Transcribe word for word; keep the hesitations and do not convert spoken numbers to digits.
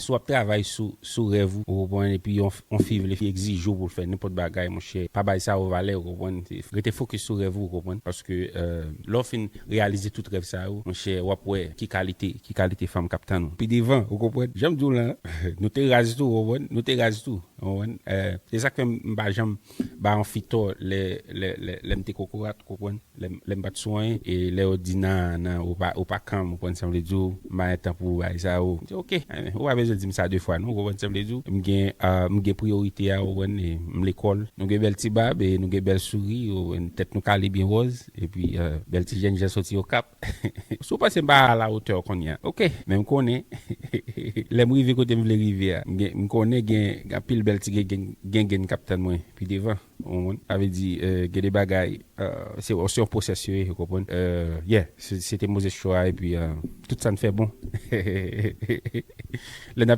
Si w ap travay sou, sou rèv ou, ou konprann, epi yon, yon fi vle egzije w pou l fè nenpòt bagay, monchè, pa bay sa yo valè, ou konprann. Se, rete fokis sou rèv ou, ou konprann. Paske, euh, lè w fin reyalize tout rèv sa yo, monchè, w ap wè ki kalite, ki kalite fanm k ap tann ou pi devan, ou konprann. Jan m di w la, nou te raz tou, ou konprann, nou te raz tou, ou konprann. Euh, se sa k fè m, m pa janm ba yon fi tò lè, lè, lè, lè m te kokorat, ou konprann. Lè m, lè m pa t sou anyen, e lè yo di nan, nan, ou pa, ou pa kan m, ou konprann sa m vle di w, m pa gen tan pou bagay sa yo. M di, "Ok, eh, ou pa bezwen di m sa de fwa, non, ou konprann sa m vle di w." M gen, ah, m gen priyorite a, ou konprann, e m lekòl. Nou gen bèl ti bab, e nou gen bèl souri, ou konprann, tèt nou kale byen wòz, epi, ah, bèl ti jèn jan soti Okap. Si w panse m pa a la otè kounye a, ok, men m konnen, lè m rive kote m vle rive a, m gen, m konnen gen anpil bèl ti gen, gen, gen, gen k ap tann mwen pi devan. Ou konprann? Sa vle di, euh, gen de bagay, euh, se, se yon pwosès yo ye, ou konprann? Euh, yeah, se, se te Moses Show a, epi, euh, tout sa n fè bon. Lè n ap